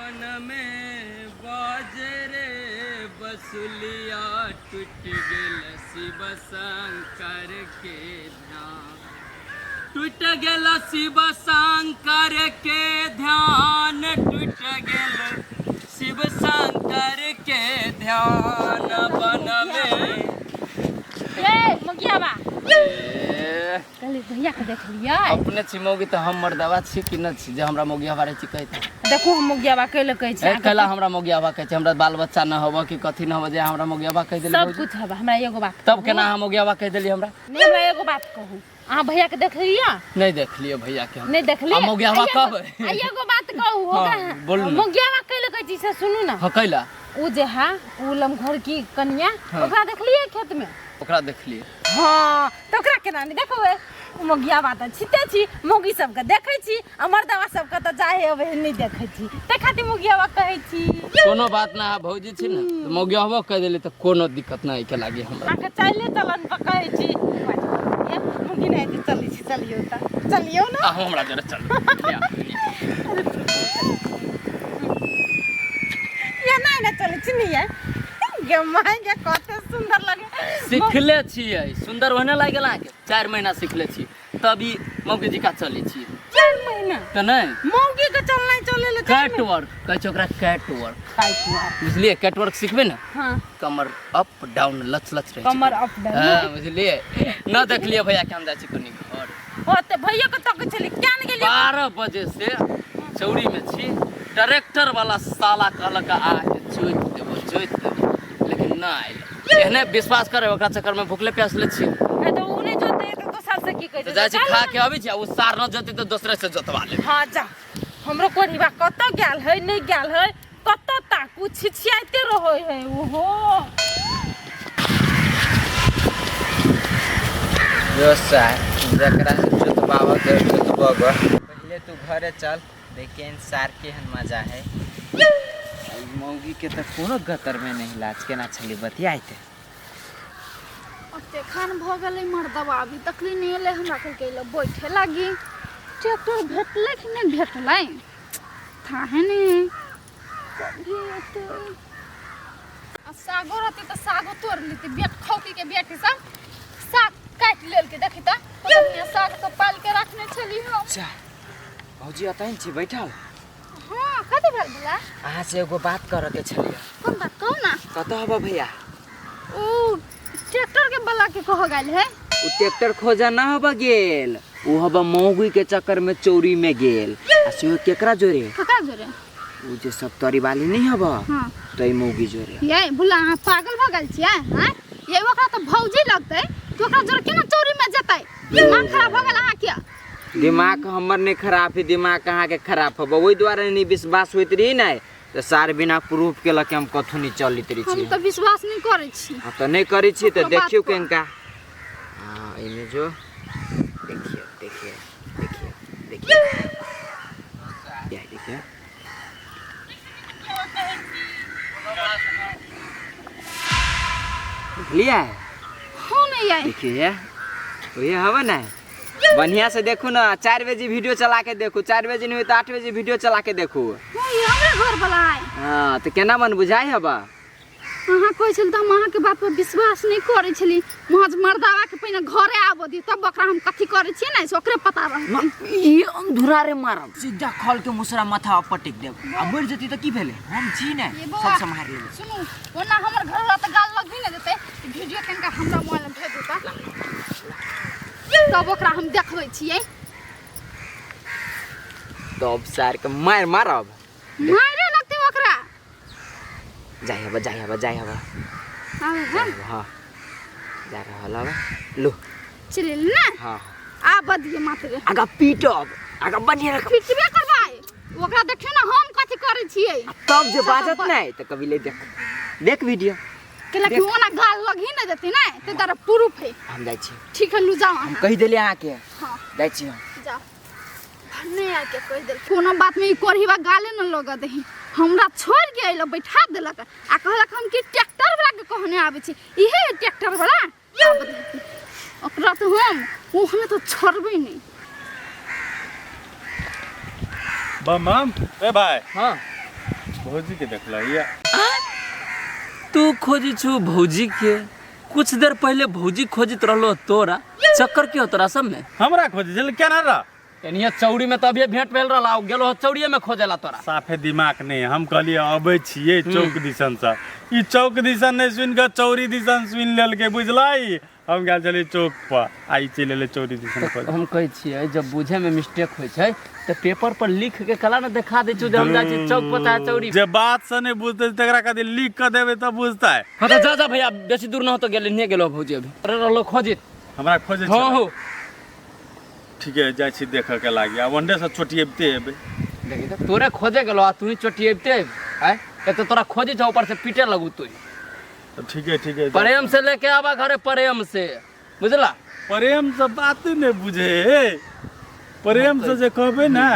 बन में बाजे रे बसुलिया टूट गेल शिव शंकर के ध्यान, टूट गेल शिव शंकर के ध्यान, टूट गेल शिव शंकर के ध्यान बन में। ए मुखियाबा। ए, कहली भैया के देख लियै। अपने छी मौगी तऽ हम मर्दवा छी कि न छी जे हमरा मौगिया बारे छी कहैत? देखू, हम मुखियाबा कैले कहै छी। ए, कैला हमरा मौगियाबा कहै छै? हमरा बाल बच्चा न होबऽ कि कथी न होबऽ जे हमरा मौगियाबा कहि देली? सब भौजी? कुछ हबा। हमरा एगो बात तब केना अहाँ मौगियाबा कहि देली हमरा? नहीं, हमरा एगो बात कहू, अहाँ भैया के देख लियै? नहीं देखलियै भैया के हम। नहीं देखलियै? आ मौगियाबा कहबै? आ एगो बात कहू। हाँ, ओकरा बोलू ने। मौगियाबा कैले कहै छी से सुनू ना। हाँ, कैला? उ जे है उ लमघर की कनिया। हाँ। ओकरा देखलियै खेत में? ओकरा देखलियै। हाँ, तऽ ओकरा केना नहि देखबै? उ मौगियाबा तऽ छिते छी, मौगी सबके देखै छी आ मर्दवा सबके तऽ जाहे अबै है नहि देखै छी, ताहि खातिर मौगियाबा कहै छी। कोनो बात ना, भौजी छी ने तऽ मौगियाबो कहि देली तऽ कोनो दिक्कत नहि के लागी हमरा। अहाँके चाइले चलन पर कहै छी। ये मौगी नहि हेतै, चलै छी, चलियौ तऽ चलियौ ने। अहूँ हमरा जरे चलू। ये नहि ने चलै छी ने, ये गे my गे, कते सुंदर लगे। सिखले छियै, सुंदर ओहने लागि गेल अहाँके? 4 महीना सिखले छी तब ई मौगी जी का चलै छियै। 4 महीना? तऽ नहि। मौगी के चलना चले ले कैट वर्क कहै छै ओकरा, कैट वर्क। Cat work. बुझलियै? कैट वर्क सिखबै ने। हाँ। कमर अप डाउन लच लच रहै छै। कमर अप डाउन। हाँ, बुझलियै न? देखलियै भैया के, हम जाइ छी कनि घर। होते भैया के तक छली, क्या ने गेलियै? 12 बजे से चौरी में छी। ट्रैक्टर वाला साला कहलक आके जोति देबो, जोति देबो, लेकिन न आयल। एहने विश्वास करे ओकरा चक्कर में भूखले प्यासले छी। ए तो उ नहीं जोते तो दोसर से की कहै? तऽ जाइ छी, खा के अबै छी आ ओ सार न जोते तऽ दोसरे से जोतवा लेब। हाँ जा। हमरो कोढ़ीबा कतऽ गेल है, नहीं गेल है, कतऽ ताकू, छिछियाइते रहै है ओहो। जो सार जकरा से जोतबाबऽ के जोतबऽ ग, पहिले तू घरे चल, देखिए सार केहन मजा है। ई मौगी के तऽ कोनो गतर में नहीं लाज केना छली बतियाइते। ओते खान भऽ गेलै, मर्दबा अभी तकली नहि एलै। हमरा कहलकै अइले बैठे लागी। ट्रैक्टर भेटलै कि नहि भेटलै थाहे नहि। कभी एते आ सागो रहतै तऽ सागो तोड़ि लेतै। बेट खौकीके बेटी सब साग काटि लेलकै। देखी तऽ बढ़िआँ साग सब पालि के रखने छली हम। जा भौजी, अतः छी बैठल? हाँ, कथी भेल बोला? अहाँ से एगो बात करऽ के छलियै। कोन बात, कहू ना। कतऽ हबऽ भैया? उ ट्रैक्टर के बला के कह गेल है। उ ट्रैक्टर खोजा ना हबऽ गेल, उ हबऽ मौगी के चक्कर में चोरी में गेल। आ से केकरा जोरे? ककरा जोरे? उ जे सब तरी वाली नहीं हबऽ। हाँ। तै मौगी जोरे। ये भुला, अहाँ पागल भऽ गेल छियै? आँय ये, ओकरा तऽ भौजी लगतै, तऽ ओकरा जोरे केना चोरी में जेतै? दिमाग खराब भऽ गेल अहाँके? दिमाग हमर नहीं खराब है, दिमाग अहाँके खराब हबऽ। ओहि दुआरे नहीं विश्वास होइत रही ने तऽ सार बिना प्रूफ के लऽ के हम कथू नहीं चलैत रही हम छी। तऽ विश्वास नहि करै छी। हाँ तऽ नहीं करै छी तऽ ओकरो बात देखियौ पर। केनका। हाँ, एहिमे जो देखियौ देखियौ देखियौ देखियौ, या देखियौ, देखलियै? हाँ नहीं ये। देखिए, वही हवा ना। बढ़िया से देखू ना, 4 बजे वीडियो चला के देखू। 4 बजे नहीं तो 8 बजे वीडियो चला के देखू। हाँ, ये हमरे घर वाला है। हाँ तऽ केना मन बुझाइ हबा? अहाँ कहै छली तऽ हम अहाँके बात पर विश्वास नहि करै छली। महज मर्दावा के पहिने घरे आबऽ दियौ, तब ओकरा हम कथी करै छियै ने से ओकरे पता रहतै। ई अंधुरा रे, मारब सीधा खल के मुसरा माथा पर पटक देब आ मरि जेती तऽ की भेलै? हम छी ने। ये बौआ, सब सम्हारि लेबै। सुनू, ओना हमर घर वाला तऽ गाल लगबी ने देतै। वीडियो कनिका हमरा मोबाइल में भेज देता, तब ओकरा हम देखबै छियै। तब सार के मारि मारब। मारे लगतै ओकरा। जाइ हबा, जाइ हबा, जाइ हबा। आबै है? हाँ, जा रहल हबा, लो। चलि ने। हाँ। आबऽ दियौ मात्र। आगा पीटब, आगा बढ़िया रखब। पिटबे करबै ओकरा, देखियौ ने हम कथी करै छियै। तब जे बाजत नहि तऽ कभी ले देख, देख वीडियो। केला कि ओना गाल लगही ने देतै ने, ताहि दुआरे प्रूफ है। हम जाइ छी। ठीक है, लू जाओ हम अहाँ। कहि देलियै अहाँके। हाँ। जाइ छी हम। जाओ। नहि आके कहि देल कोनो बात में ई कोढ़ीबा गाले न लगऽ दही। हमरा छोड़ के अइलो, बैठा देलक आ कहलक हम कि ट्रैक्टर वाला के कहने आबै छी। इहे है ट्रैक्टर वाला। आबऽ दही ओकरा तऽ हम ओहने तऽ छोड़बै नहि। बम बम ए भाई। हाँ। भौजी के देखल तू खोजी छु भौजी के कुछ देर पहले भौजी खोजित रहलो तोरा चक्कर क्यों तोरा सब में हमरा खोजे छल केना रह एनिया चौड़ी में तो अभी भेंट भेल रहला गेलो चौड़िए में खोजेला तोरा साफे दिमाग नहीं हम कहलिए अबै छियै चौक दिसन से ई चौक दिसन नहीं सुनि कऽ चौरी दिसन सुनि लेलकै बुझलाई हम गेल छलियै चौक पर आ ई चलि एलै चौरी दिसन खोजे हम कहै छियै जब बुझे में मिस्टेक होइ छै तऽ पेपर पर लिख के कला ने देखा दै छियै जे हम जाइ छियै चौक पर चाहे चौरी जे बात से नहीं बुझतै तकरा कथी लिख कऽ देबै तब बुझतै हाँ तऽ जा जा भैया बेसी दूर न हो तो गेल नहीं गेलो भौजी अभी अरे रहलो खोजित हमरा खोजे हाँ छलै। हो ठीके जाइ छी देखऽ के लागी आ वंडे से चोटियबिते एबै देखी तऽ तोरे खोजे गेलो आ तू ही चोटियबिते आय एक तऽ तोरा खोजे छौ ऊपर से पीटे लगू तू तऽ ठीके ठीके प्रेम से लेके आबा घरे प्रेम से बुझला प्रेम से बात नहि बुझे हे प्रेम से जे कहबै ने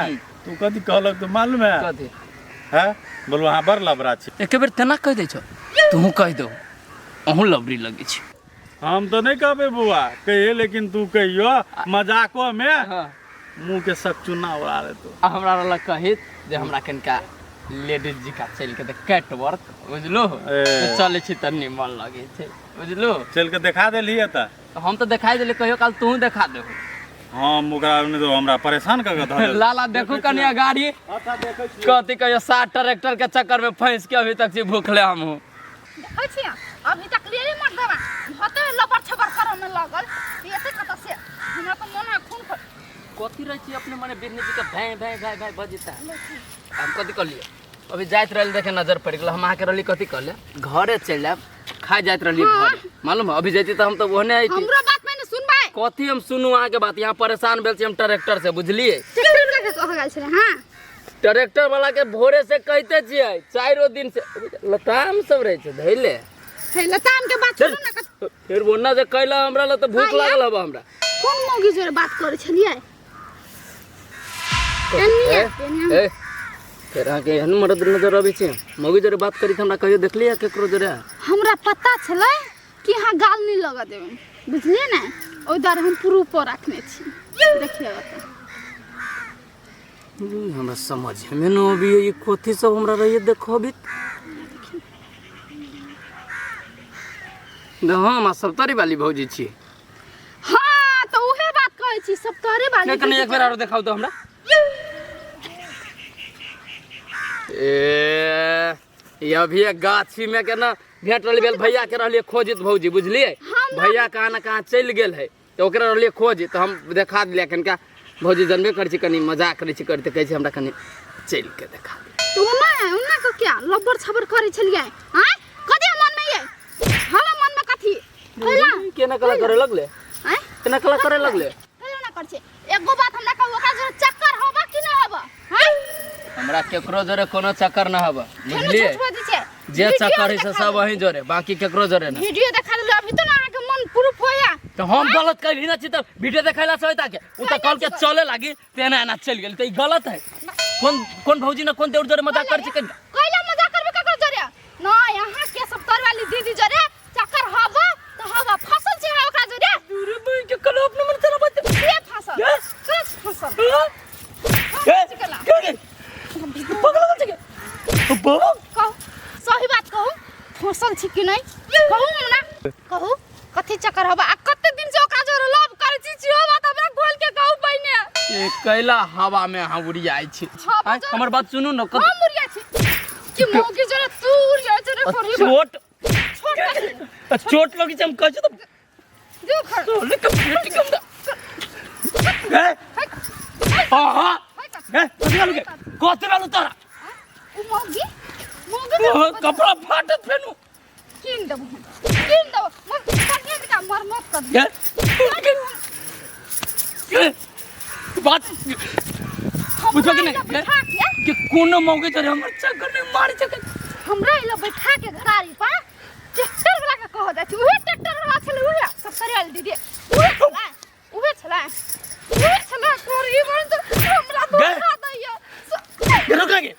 तू कथी कहलक तऽ मालूम है कथी है बोलू अहाँ बड़ लबड़ा छी एके बेर तेना कहि दै छौ तूहू कहि दो अहूँ लबरी लगै छी हम तऽ नहि कहबै बौआ कहिए लेकिन तू कहियो मजाको में हाँ मुँह के सकचुना उड़ा देतो आ हमरा रहलक कहित जे हमरा कनिका लेडीज जी का चलि के कैट वर्क बुझलो ए। तऽ चलै छी तऽ निमन लगै छै बुझलो चलि के देखा देलियै तऽ तऽ हम तऽ देखाई देलियै कहियो काल तूहू देखा देबो हम ओकरा नहि तऽ हमरा परेशान कऽ के धऽ देलक। लाला देखू कनिया गाड़ी अच्छा देखै छी कथी कहियो सात ट्रैक्टर के चक्कर में फंस के अभी तक छी भूखले हम हूँ देखै छियै अभी तक लेले मत देबा होते लबर छबर करऽ में लगल एते कतऽ से हमरा तऽ मन है खून खो कथी रहै छी अपने मने बिरनी जी के भैं भैं भैं भैं बजता हम कथी कहलियै अभी जाइत रहली देखे नजर पड़ि गेल हम अहाँके रहली कथी कहले घरे चलि जायब खा जाइत रहली घरे मालूम है अभी जैती तऽ हम तऽ ओहने अयती हमरो बात में ने सुनबै कथी हम सुनू अहाँके बात यहाँ परेशान भेल छी हम ट्रैक्टर से बुझलियै ट्रैक्टर वाला के कह गेल छलै हां ट्रैक्टर वाला के भोरे से कहिते छियै चारिो दिन से लताम सब रहै छै धैले हे लताम के बात छोड़ू ना कत- फेर ओना जे कैला हमरा लए तऽ भूख लागल हब हमरा कोन मौगी जोरे बात करै छलियै एन्नी एन्नी ए फेर अहाँके एहन मरद नजर अबै छै मौगी जोरे बात करी हमरा कहियो देखलियै केकरो जोरे हमरा पता छलै कि अहाँ गाल नहि लगऽ देबै बुझलियै ने ओहि दुआरे हम प्रूफ पर रखने छी देखियौ तऽ हमरा समझमे न अबैए ई कथी सब हमरा रहिए देखो अभी हम सप्तरी वाली भौजी छी हाँ तऽ उहे बात कहै छी सब तोरे वाली नहीं कनी एक बेर आरो देखाउ तो हमरा ए ये अभी एक गाछी में के ना भेंट रहली भेल भैया के रहलिए खोजित भौजी बुझलिए भैया कहाँ ना कहाँ चलि गेल है तऽ ओकरा रहलिए खोज तऽ हम देखा देलिए कनिका भौजी जनबे करै छी कनि मजाक करै छी करते कहै छै हमरा कनि चलि के देखा दे तऽ ओना ओना के क्या लब्बर छबर करै छलियै आँय कथी मन में ये हमरा मन में कथी कैला केना कला करे लगले आँय केना कला करे लगले कैला ना कर छै एगो बात हमरा कहू ओकरा जोरे चक्कर होबा कि ना होबा आँय हमरा केकरो जोरे कोनो चक्कर न हबा फेनो बुझलिए झूठ बजै छै जे वीडियो चक्कर है से देखा सब वहीं जोरे बाकी केकरो जोरे ना वीडियो देखा देलु अभी तो ना अहाँके मन प्रूफ होया तो हम गलत कहली ना छी तऽ वीडियो देखैला से होता के उ तऽ कल के चले लागी तेना एना चलि गेल तऽ ई गलत है कोन कोन भौजी ना कोन देउर जोरे मजाक करै छै कनिका कैला मजाक करबे ककरो जोरे ना यहाँ के सब तर वाली दीदी जोरे चक्कर हबा तो हबा फसल छै ओकरा जोरे अरे बहन के कल अपने मन चला बात के फसल ए? के फसल ए के गे पगला गेल छै के बाबा कहू सही बात कहू फसल छी कि नहीं कहू हमरा कहू कथी चक्कर हबा आ कते दिन से ओकरा जोरे लव करै छी छियो बात हमरा गोल के कहू पहिने ए कैला हवा में अहाँ उड़ियाइ छी हवा आँय, जोरे- हमर बात सुनू न कत हम उड़िया छी कि मौगी जोरे तू उड़िया जोरे करी चोट छोट आ, चोट लगी छै हम कहै छी तऽ जो खर साले के पेट कम दा ए आहा ए कथी आलू के कथी आलू तोरा उ मौगी मौगी ओह, कपड़ा फाटत फेनु कीन देबो हम कीन देबो मर बढ़िया जकाँ मरम्मत कर ए ए, बात बुझलो कि हमरा नहीं? एला बैठा के कि कोनो मौके चढ़े हमर चक्कर नहीं मारी चक्कर हमरा एला बैठा के घरारी पा ट्रैक्टर वाला के कह जाइ छै उहे ट्रैक्टर वाला छलै उहे सब करे वाली दीदी उहे छलै उहे छलै उहे छलै तोर ई बन तो हमरा गए। धोखा दैया ये रुक लगे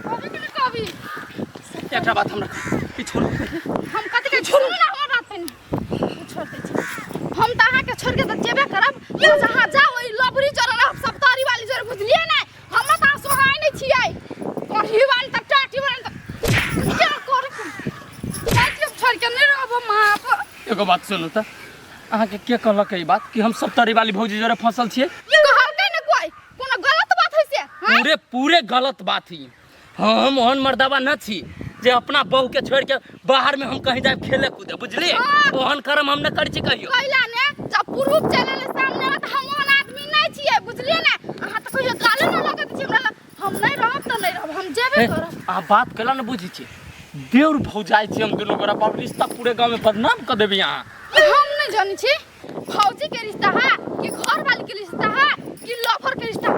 कभी कि कभी एकटा बात हमरा ई छोड़ हम कथी के छोड़ू ना हमर बात पहिने ओ छोड़ दै छी हम तऽ अहाँके छोड़ के तऽ जेबे करब बस अहाँ जाउ ओहि लबरी जरल रहब सप्तारी वाली जरे बुझलियै ने हमरा तऽ अहाँ एगो बात सुनू तऽ अहाँके के कहलक ई बात कि हम सप्तरी वाली भौजी जोरे फंसल छियै? कहलकै ने कोई कोनो गलत बात है से? हाँ? पूरे पूरे गलत बात ही। हम ओहन मर्दाबा न छी जे अपना बहू के छोड़ के बाहर में हम कहीं जाए खेले कूदे, बुझलिए? ओहन कर्म हम न करै छी कहियो। कैला ने जब प्रूफ चले ले सामने त हम ओहन आदमी नहीं छियै, बुझलिए ने? अहाँ त कहियो गालो न लगत छी हमरा, हम नहीं रहब त नहीं रहब, हम जेबे ए, करब। अहाँ बात कैला न बुझै छी? देवर भौजाई छी हम दुनू गोरा, बाप रिश्ता पूरे गांव में बदनाम कर देबी अहाँ। हम नहीं जानी छी फौजी के रिश्ता है कि घर वाली के रिश्ता है कि लफर के रिश्ता।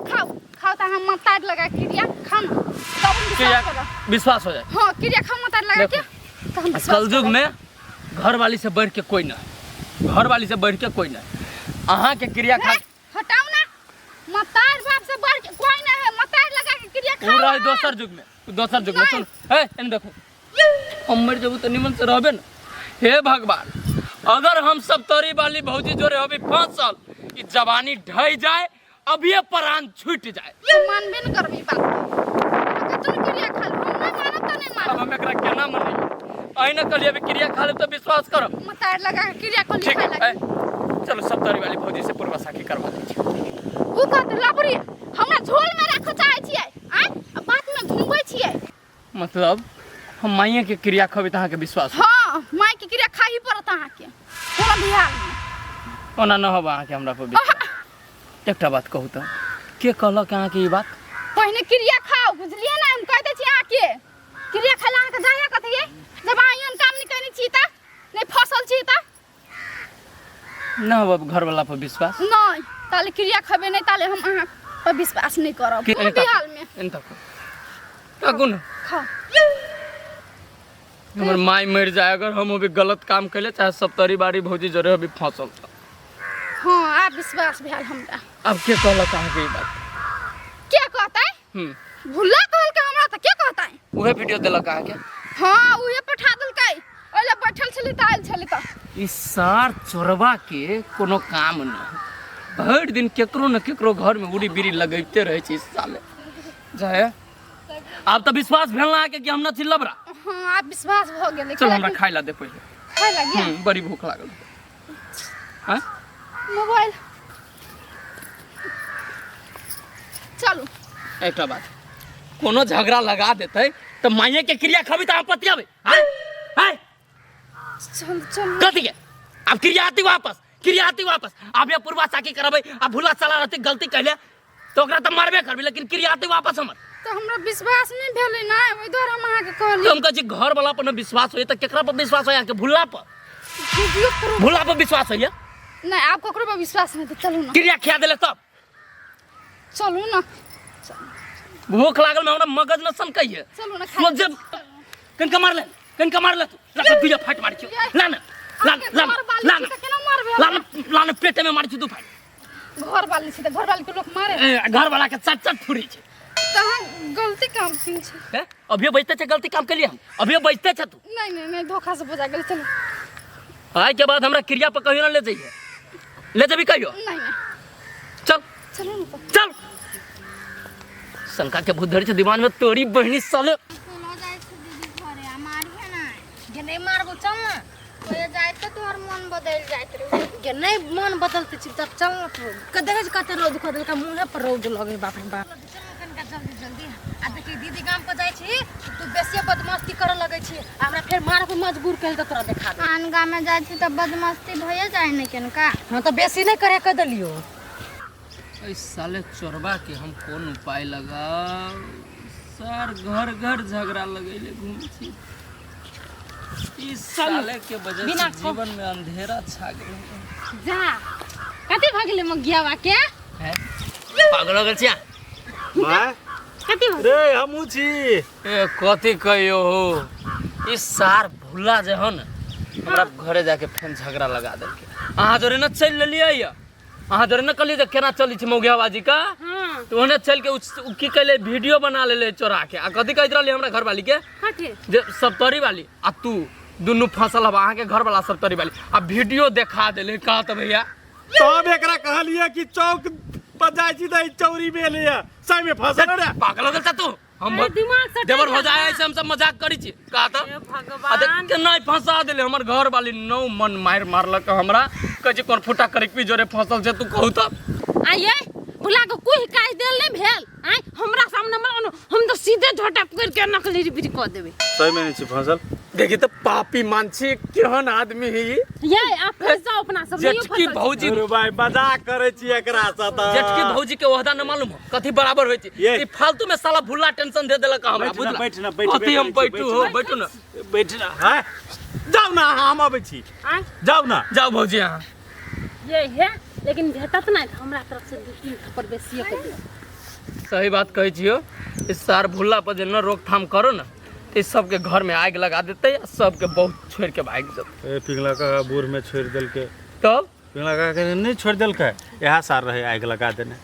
खाओ खाओ त हम मतार लगा के क्रिया खाओ ना तब हम विश्वास क्रिया करब। विश्वास हो जाए। हाँ क्रिया खाओ मतार लगा के देखो, त हम विश्वास कलयुग करब। में घर वाली से बढ़ के कोई ना, घर वाली से बढ़ के कोई ना। अहाँ के क्रिया खा ए, हटाओ ना, मतार बाप से बढ़ के कोई ना है, मतार लगा के क्रिया उ खाओ रहे ना। दोसर युग में, उ दोसर युग में। सुन ए एने देखो, हम मर जेबू त निमन से रहबे ना। हे भगवान, अगर हम सब तोरी वाली भौजी जोरे अभी 5 साल ई जवानी ढह जाए, अभी प्राण छूट जाए। हम मानबे न करब ई बात के। कतनो क्रिया खा लेब, हम नहीं मानब त नहीं मानब। अब हम एकरा केना मनैयै? अहिना कहलियै अभी क्रिया खा लेब त विश्वास करब। मतार लगा के क्रिया को ठीक लिखा है, लगी। ए, चलो सब तोरी वाली भौजी से पूर्वा साखी करवा दै छी। उ कहत लबरी हमरा झोल में राखऽ चाहै छियै, आँय? आ बात में घुमबै छियै। मतलब हम माइये के क्रिया खबै त अहाँके विश्वास हो? हाँ, माय के क्रिया खाही पड़त अहाँके कोनो भी हाल में। ओना न होब अहाँके हमरा पर विश्वास। एकटा बात कहू त, के कहलक अहाँके ई बात? पहिने क्रिया खाओ, बुझलियै ना? हम कहि दै छी अहाँके क्रिया खाइ लए अहाँके जाइए कथी? जब अहाँ एहन काम नहि कयने छी त नहि फसल छी त न होब घरवाला पर विश्वास? नहीं, ताले क्रिया खबे नहीं ताले हम अहाँ पर विश्वास नहीं करब के- कोनो भी हाल में। एन तकू। तकू न। खाओ। हमर माय मर जाए अगर हम अभी गलत काम कैले, चाहे सप्तरी बारी भौजी जरे अभी फंसल। हाँ, आब विश्वास भेल हमरा। अब के कहलक अहाँके ई बात? के कहतै? भुल्ला कहलकै हमरा त के कहतै? उहे वीडियो देलक अहाँके? हाँ, उहे पठा देलकै। ओइला बैठल छली त आयल छली त। ई सार चोरबा के कोनो काम न, भरि दिन केकरो न केकरो घर में उड़ी बीड़ी लगैते रहै छै साले। जाए आब त विश्वास भेल ना अहाँके कि हम न छी लबरा? हाँ, आब विश्वास भ गेलै। चल हमरा खाइ ला दे पहिले। खाइ ला गया? बड़ी भूख लागल। हाँ? मोबाइल चलू। एकटा बात, कोनो झगड़ा लगा देतै त माइये के क्रिया खबी त अहाँ पतियाबै? आँय? आँय? चल चल। कथी के अब क्रिया आती वापस, क्रिया आती वापस। अब ये पूर्वा साकी करबै आ भूला चला रहती गलती कैले तो ओकरा त मारबे करबै, लेकिन क्रिया आती वापस हमर। तो हमरा विश्वास नहीं भेलै ना, ओहि दुआरे हम अहाँके कहली। हम कहै छी घर वाला पर न विश्वास होइए त केकरा पर विश्वास होइए? अहाँके भुल्ला पर? Video proof. भुल्ला पर विश्वास होइए? नहीं, आब ककरो पर विश्वास नहीं, चलू ना। क्रिया खिया देले तब? चलू ना। भूख लागल में हमरा मगज न सनकैए। चलू ना, सोच जब कनका मारले, कनका मारले तू। ला दुइया फाट मारै छियौ। ला ना, ला ना, ला ना, ला ना। केना मारबे? ला ना, ला ना, पेटे में मारै छियौ दू फाट। घर वाली छी त घर वाली के लोक मारे। ए, घर वाला के चट चट फुरी छै। तहाँ गलती काम की छै? हैं? अभियो बजते छै गलती काम केलिए हम। अभियो बजते छै तू। नहीं नहीं नहीं, धोखा से बजा गेल। चलू। आइ के बाद हमरा क्रिया पर कहियो ना ले जइहे। ले जेबी कहियो? नहीं नहीं। चल। चलू ना त। चल। शंका के भूत धरे छै दिमाग में तोरी बहिनी साले। चलो जाइ छी दीदी घरे, आ मारिहे ना। गे नहीं मारबो, चल ना। ओए जाइत त तोहर मन बदलि जाइत रहे। गे नहीं मन बदलते छी तब चल ना तू। के देखै छी कते रौद कऽ देलकै, मुँहे पर रौद लगै, बाप रे बाप। चल ना कनिका जल्दी जल्दी। आ देखी दीदी गाम पर जाइ छी तू बेसिए बदमाशी करऽ लगै छी, आ हमरा फेर मारऽ पर मजबूर करि दे तोरा देखा दे। आन गाम में जाइ छी त बदमस्ती भइए जाइ ने केनका। हाँ तऽ बेसी नहीं करे कह देलियो। एहि साले चोरबा के हम कोन उपाय लगाउ? सर घर घर झगड़ा लगैले घूमै छी। ई साले के वजह से बिना जीवन में अंधेरा छा गेल। जा कथी भऽ गेलै मगियावा के? हैं? पागल हो गेल छिया? माय? कथी भऽ रे हमहूँ छी। ए कथी कहियो हो, ई सार भुला जे हो न हमरा घरे जाके फेन झगड़ा लगा देलकै। अहाँ जोरे न चलि लेलियै य, अहाँ जोरे न कहलियै जे केना चलै छै मौगियाबाजी का, हाँ। तऽ ओहने चलि के उ की कैले वीडियो बना लेले चोरा के। आ कथी कहैत रहलियै हमरा घरवाली के? कथी? जे सप्तरी वाली आ तू दुनू फसल हब, अहाँके घरवाला सप्तरी वाली, आ वीडियो देखा देले। कहा तऽ भैया तब एकरा कहलियै कि चौक पर जाइ छी तऽ ई चौरी भेल यऽ, सही में फसल रे। पागल हो गेल छा तू? हम अरे दिमाग से देवर भौजाई ऐसे हम सब मजाक करै छी कहा तऽ हे आ भगवान देख केना फंसा देले हमर घर वाली नौ मन मारि मारलक हमरा कहै छै कोन फुटा करिकबी जोरे फंसल छै तू कहू तऽ आइए भुला के कोई काज देल नहीं भेल आय हमरा सामने में हम तो सीधे झोटा पकड़ के नकली रिपीट कऽ देबै सही में नहीं छी फसल देखी तऽ पापी मान छी केहन आदमी है ई ये आप फंस जाओ अपना सब नहियो जेठकी फंसल भौजी अरे भाई मजाक करै छी एकरा से तऽ जेठकी भौजी के ओहदा न मालूम हो कथी बराबर होइ छै ये। ई फालतू में साला भुल्ला टेंशन दे देलक हमरा बैठ ना, बुझला बैठ ना, बैठ, कथी हम बैठ, बैठू हो बैठ। बैठू ना बैठ ना हाँ जाउ ना अहाँ, हम अबै छी आय जाउ ना जाओ भौजी अहाँ ये है लेकिन भेटत नहीं तऽ हमरा तरफ से दू तीन थप्पड़ बेसिए के देब सही बात कहै छियो इस सार भुल्ला पर जे न रोकथाम करो ना तऽ ई सबके घर में आगि लगा देतै आ सबके बहुत छोड़ि के भागि जेतै ए पिंगला काका बूढ़ में छोड़ि देलकै तब पिंगला काका के नहि छोड़ि देलकै इएह सार रहै आगि लगा देने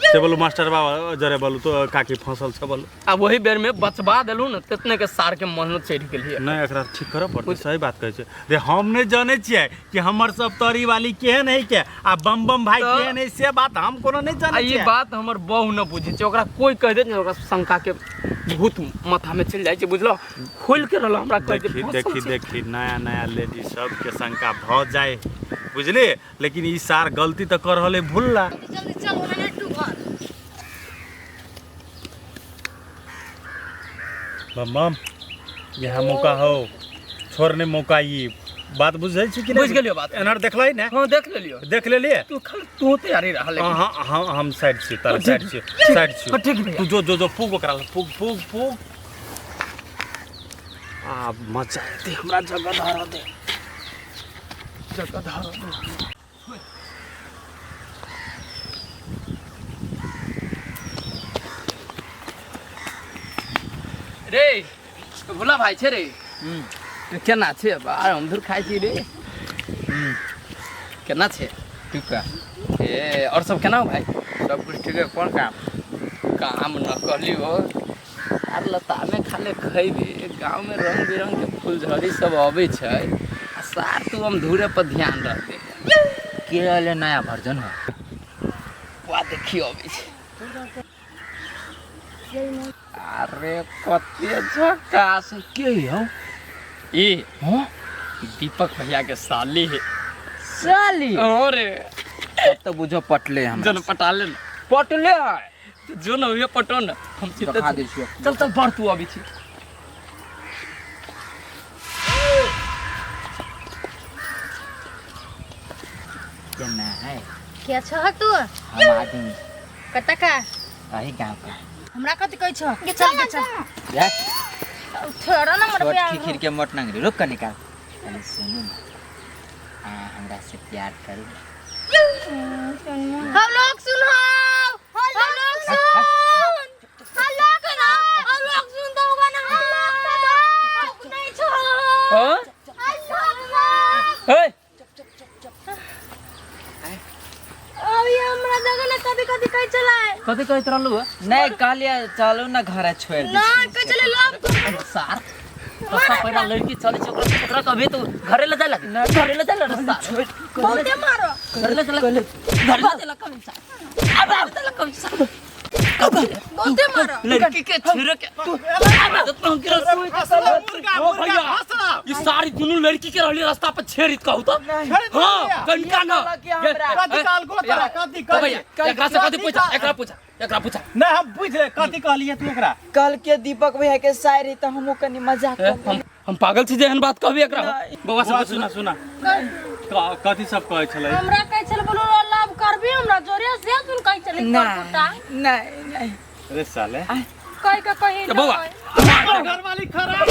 से बोलू मास्टर बाबा जरे बोलू तो काकी फसल छै बोलू आ वही बेर में बचबा देलू ने तेतने के सार के मन चढ़ि गेलियै नहि एकरा ठीक करऽ पड़तै सही बात कहै छै रे हम नहि जानै छियै कि हमर सब तरी वाली केहन है के आ बम बम भाई तऽ- केहन है से बात हम कोनो नहि आ जानै ई छियै बात हमर बहु न बुझै छै ओकरा कोई कहि देत ने ओकरा शंका के भूत माथा में चलि जाइ छै बुझलो खोलि के रहल हमरा कहि देखी दे देखी देखी नया नया लेडीज सबके शंका भऽ जाए बुझलिए लेकिन ई सार गलती तऽ कर रहल है भूलला जल्दी चल ओना नहीं टू घर बम बम यहाँ मौका हो छोड़ने मौका ई बात बुझै छी कि नहि बुझि गेलियौ बात। एनहर देखलै ने हाँ देख लेलियो देख लेलिए तू खाली तू तैयारी रहल लेकिन। हाँ हाँ हम साइड छी तारा ठीक, साइड छी साइड छी हाँ, ठीक भैया। तू जो जो जो फूक ओकरा लग, फूक फूक फूक आ मजा एतै हमरा जगह धरा दे जगह धरा दे रे भोला भाई छै रे केना छै बार हम धुर खाइ छी रे केना छै ठीक है ए और सब केना हो भाई सब कुछ ठीक है कौन काम काम न कहलियो आर लतामे खाले खैबे गाँव में रंग बिरंग के फुलझड़ी सब अबै छै आ सार तू हम धूरे पर ध्यान रहते के रहले नया वर्जन हो वा देखियो अबै छै अरे कते झकास के हौ ई हाँ दीपक भैया के साली है साली अरे तब तो बुझो पटले हम जन पटा ले न पटले है जो न हुए पटो न हम चिंता देखा दै छियौ चल चल बढ़ तू अबै छी केना है के छह तू हम आदमी कतऽ का अही गाँव का हमरा कथी कहै छह चल गे चल यार छोड़ ना मोर छोट प्यार खिखिर के मोट नंगरी रुक के निकाल कनी सुनू ना आ हमरा से प्यार करू हम लोग सुनो हम लोग सुन हम लोग ना हम लोग सुन दो ना हम लोग नहीं छोड़ हाँ हम लोग हे अभी हमरा जगह ना कभी कभी कहै चलाए कथी कहैत रहलू है नहीं कहलिए चलू ना घरे छोड़ दी ना कहै चले लव सार रास्ता पहिरा लड़की चले छै ओकरा ओकरा कभी तो घरे ले जाय लगे घरे ले जाय लगे सार बहुते मारो घरे ले जाय लगे घरे ले जाय लगे कभी सार अब अब जाय लगे कभी सार बहुते मारो लड़की के छेड़े के तू अब तो हम के ओ भैया ये सारी दुनू लड़की के रहली रास्ता पर छेड़ित कहू तो हां कनका ना कथी कहल गो तोरा कथी ओ भैया एकरा से कथी पूछा एकरा पूछा एकरा पूछा नहि हम बुझि ले कथी कहलियै तू एकरा कल के दीपक भैया के शायरी तो हमहू कनी मजाक ए, हम पागल छी जे एहन बात कहबी एकरा बौआ से बौआ पूछ सुना सुना कथी सब कहै छलै हमरा कहै छल बोलो लव करबी हमरा जोरे से सुन कहै छलै नहीं करकुटा नहीं नहीं रे साले कहि के कहि ए, बौआ घरवाली खराब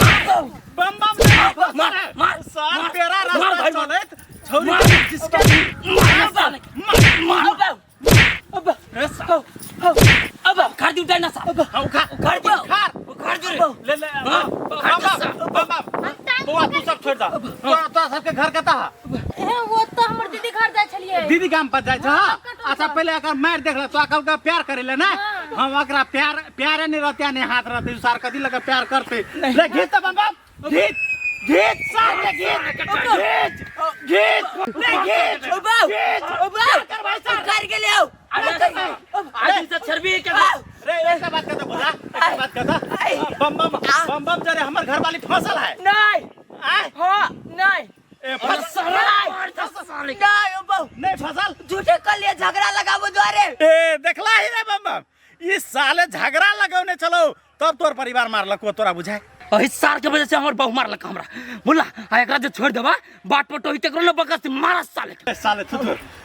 बम बम मार मार सार तेरा मार रास्ता भाई, मार। चलैत छौरी मार। जिसके मार साले मार अब रे साले अब उखाड़ दी उठाई ना साले उखाड़ उखाड़ दी उखाड़ उखाड़ दी रे ले ले हाँ, बम बम बम बम बौआ तू सब छोड़ दा तोरा तोरा सबके घर कतऽ है हे वो तो हमर दीदी घर जाइ छलियै दीदी गाम पर जाइ छ अच्छा पहिले एकर मारि देख ले तो अकल के प्यार करे ले ना हम एकरा प्यार प्यारे नहीं रहते नहीं हाथ रहते सार कदी लगा प्यार करते ले घीच त बम बम घीच घीच सार के घीच घीच घीच ले घीच घीच प्यार कर भाई सार उखाड़ के ले आओ आज से छरबी के रे ऐसा बात करते बोला एक बात कहता बम बम बम बम जरे हमर घर वाली फसल है नहीं आय हाँ नहीं ए फसल नहीं नहीं बहु नहीं फसल झूठे कर लिए झगड़ा लगाबो द्वारे ए देखला ही रे बम बम ई साले झगड़ा लगौने चलो तब तोर परिवार मारलक वो तोरा बुझाए। अही सार के वजह से हमर बहू मारलक हमरा बोला आ एकरा जे छोड़ देबा बाट पटो ही केकरो न बकस मारा साले के। ए साले तू तू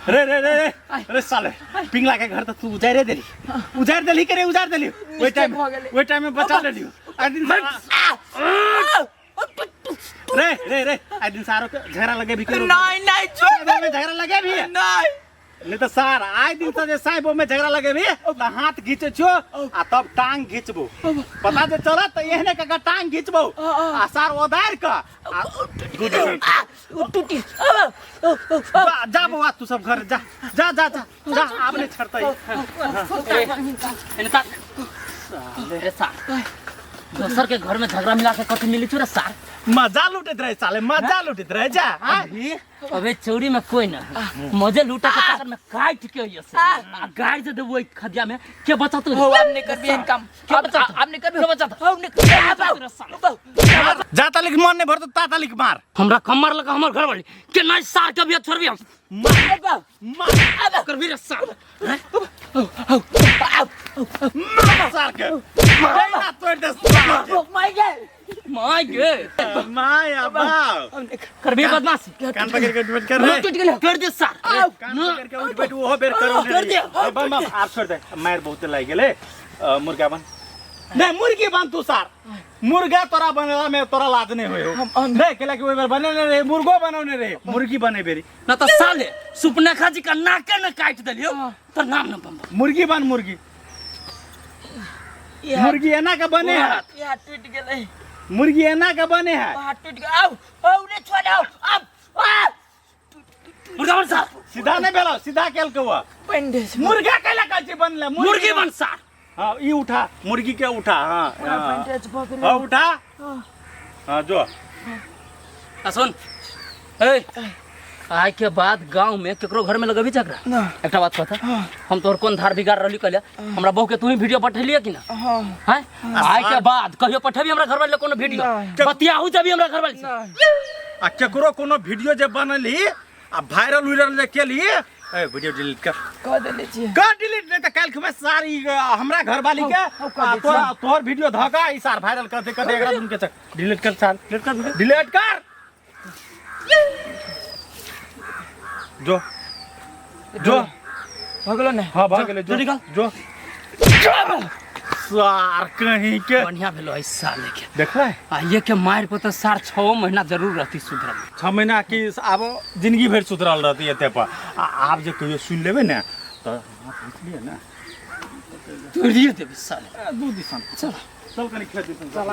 रे रे रे रे रे साले पिंगला के घर त तू उजारे देली उजार देली के रे उजार देली ओइ टाइम ओइ टाइम में बचा लेली आ दिन रे रे रे आ दिन सारो के झगड़ा लगे भी करो नहीं नहीं छोड़ में झगड़ा लगे भी नहीं नहीं तो सार आए दिन से जे साहेब में झगड़ा लगे भी त हाथ घीचे छो आ तब टांग घिचबो पता जे चलत त एहने का टांग घिचबो आ सार ओदार का टूटी जा बौआ तू सब घर जा जा जा जा जा आब नहीं छड़तै। एने ताक। रे सार दोसर के घर में झगड़ा मिला के कथी मिली छो रे सार? मजा लूटैत रहे साले मजा लूटैत रहे जा। अभी अबे चौरी में कोई ना मजे लूटा के चक्कर में काट के ये से आ गाय जे देबो खदिया में के बचत हो अब नहीं करबी एहन काम के बचत अब नहीं करबी के बचत हम नहीं करबी। जा तालिक मन नहीं भरतो ता तालिक मार हमरा कम मारलक हमर घर वाली के नहीं सार के भी छोड़बी हम मार मार करबी रे सार मार सार के मार तोड़ दे सार के। My gay my गे माया बाप करबी बदमाशी कान पकड़ के उठ कर रे टूट गेल कर दे सार कान पकड़ के उठ बैठ ओहो बेर करो कर दे। बम बम आप छोड़ दे मार बहुत लागि गेले मुर्गा बन नहीं मुर्गी बन तू सार मुर्गा तोरा बनेला में तोरा लाज नहीं होय हो नहीं केला कि ओइ बेर बनेले रहे मुर्गो बनौने रहे मुर्गी बने बेरी न त साले सुपनेखा जी का नाके न काट देलियो त नाम न बम मुर्गी बन मुर्गी मुर्गी एना के बने है यहाँ टूट गेलै मुर्गी एना के बने है हाथ टूट गेल आउ आउ रे छोड़ आउ अब मुर्गा बन सार सीधा नहीं भेलो सीधा केल के हुआ बैंडेज मुर्गा कैला कहै छी बनले मुर्गी बन सार हाँ ई उठा मुर्गी के उठा हाँ हाँ बैंडेज भऽ गेलै हाँ उठा हाँ जो आ सुन ए आय के बाद गांव में केकरो घर में लगबी झगड़ा एकटा बात कहता हम तोहर कोन धार बिगाड़ रहली कहले हमरा बहू के तू ही वीडियो पठेलिए कि ना हां हैं आय के बाद कहियो पठेबी हमरा घर वाले कोनो वीडियो बतियाहू जबी हमरा घर वाले से आ केकरो कोनो वीडियो जे बनली आ वायरल उयरल जे केली ए वीडियो डिलीट कर कह देले छी कर डिलीट नहीं त काल्हि खुमे सारी हमरा घर वाली के आ तोरा तोहर वीडियो धका ई सार वायरल कर दे कर दे एकरा दुन के चक डिलीट कर सार डिलीट कर डिलीट कर जो जो भऽ गेलो ने हाँ भाग गेलै जो निकाल। जो सार कहीं के बढ़िया भेलो है साले के देखलै आ ये के मार पर त सार 6 महीना जरूर रहती सुधरल 6 महीना की आब जिंदगी भरि सुधरल रहती एते पर आ आब जे कहियो सुनि लेबै ने तऽ हाथ घिचलियै ने तोड़िए देबी साले दू दिसन चल चल कनि खेत दिसन चल।